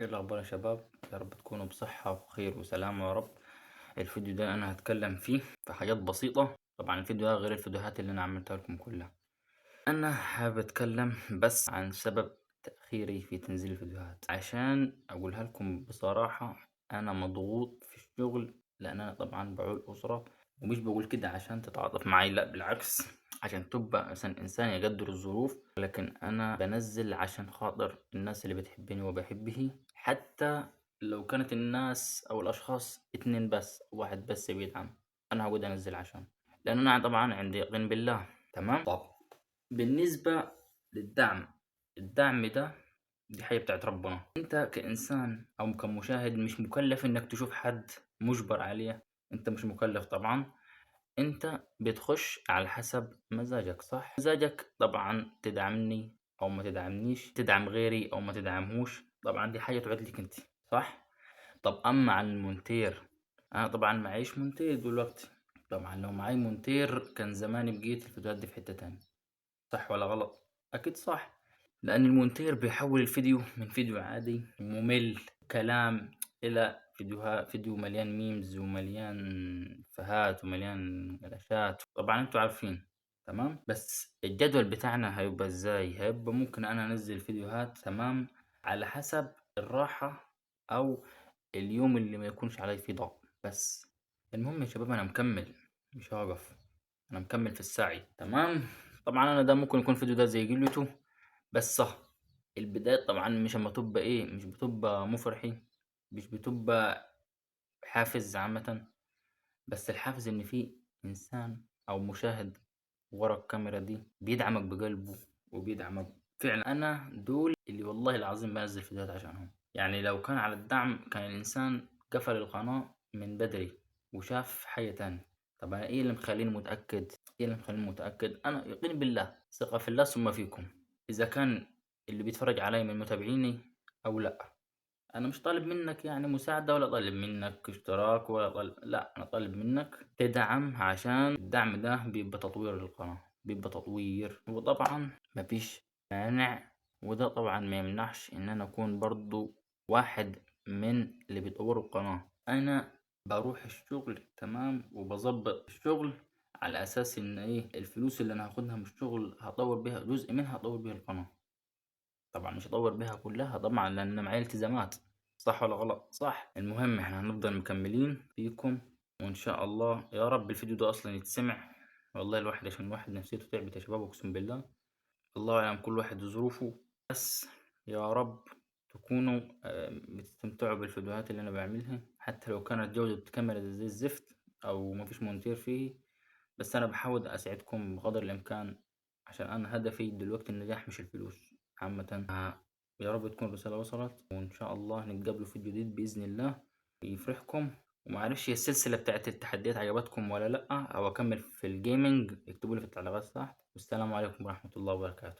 ايه الاخبار يا شباب؟ يا رب تكونوا بصحة وخير وسلامة يا رب. الفيديو ده انا هتكلم فيه في حاجات بسيطة، طبعا الفيديو ده غير الفيديوهات اللي انا عملتها لكم كلها. انا حابب اتكلم بس عن سبب تأخيري في تنزيل الفيديوهات، عشان اقولها لكم بصراحة انا مضغوط في الشغل، لان انا طبعا بعول اسرة، ومش بقول كده عشان تتعاطف معي، لا بالعكس عشان تبقى مثلا انسان يقدر الظروف، لكن انا بنزل عشان خاطر الناس اللي بتحبني وبحبه، حتى لو كانت الناس او الاشخاص اتنين بس واحد بس بيدعم، انا هقعد انزل عشان، لان انا طبعا عندي يقين بالله. تمام. طب بالنسبة للدعم، الدعم ده دي حاجة بتاعت ربنا. انت كإنسان او كمشاهد مش مكلف انك تشوف حد مجبر عليه، انت مش مكلف طبعا، انت بتخش على حسب مزاجك، صح؟ مزاجك طبعا تدعمني او ما تدعمنيش، تدعم غيري او ما تدعمهوش، طبعا دي حاجة تعود لك انت، صح؟ طب اما عن المونتير، انا طبعا معيش مونتير دلوقتي، طبعا لو معي مونتير كان زماني بقيت الفيديوهات دي في حتة تانية، صح ولا غلط؟ اكيد صح، لان المونتير بيحول الفيديو من فيديو عادي ممل كلام الى فيديو مليان memes ومليان فهات ومليان قلاشات، طبعا انتوا عارفين. تمام. بس الجدول بتاعنا هيبقى ازاي؟ هيبقى ممكن انا انزل فيديوهات تمام على حسب الراحة او اليوم اللي ما يكونش علي فيه ضغط. بس المهم يا شباب انا مكمل، مش هوقف، انا مكمل في السعي. تمام. طبعا انا ده ممكن يكون فيديو ده زي قلته، بس صح البداية طبعا مش اما تبقى ايه، مش بتبقى مفرحي، مش بتبقى حافز عامة، بس الحافز ان في انسان او مشاهد ورا الكاميرا دي بيدعمك بقلبه وبيدعمك فعلا. انا دول اللي والله العظيم بنزل فيديوهات عشانهم، يعني لو كان على الدعم كان الانسان قفل القناة من بدري وشاف حاجة تانية. طب انا ايه اللي مخليني متأكد؟ ايه اللي مخليني متأكد؟ انا يقين بالله، ثقة في الله ثم فيكم، اذا كان اللي بيتفرج علي من متابعيني او لا. انا مش طالب منك يعني مساعدة، ولا طالب منك اشتراك، ولا طالب، لا انا طالب منك تدعم، عشان الدعم ده بيبقى تطوير للقناة، بيبقى تطوير، وطبعا مفيش مانع، وده طبعا ما يمنعش ان انا اكون برضو واحد من اللي بيطوروا القناة. انا بروح الشغل تمام وبظبط الشغل على اساس ان ايه الفلوس اللي انا هاخدها من الشغل هطور بيها جزء منها، هطور بيها القناة، طبعا مش هطور بيها كلها طبعا لان انا معايا التزامات، صح ولا غلط؟ صح. المهم احنا هنفضل مكملين فيكم، وان شاء الله يا رب الفيديو ده اصلا يتسمع، والله الواحد عشان الواحد نفسيته تعبت يا شباب اقسم بالله، الله يعلم كل واحد وظروفه، بس يا رب تكونوا بتستمتعوا بالفيديوهات اللي انا بعملها، حتى لو كانت جودة الكاميرا زي الزفت او مفيش مونتير فيه، بس انا بحاول اساعدكم بقدر الامكان، عشان انا هدفي دلوقتي النجاح مش الفلوس عامة. يا رب تكون الرسالة وصلت، وإن شاء الله نتقابلوا في فيديو جديد بإذن الله يفرحكم. ومعرفش هي السلسلة بتاعت التحديات عجبتكم ولا لأ، أو أكمل في الجيمنج، اكتبوا لي في التعليقات تحت. والسلام عليكم ورحمة الله وبركاته.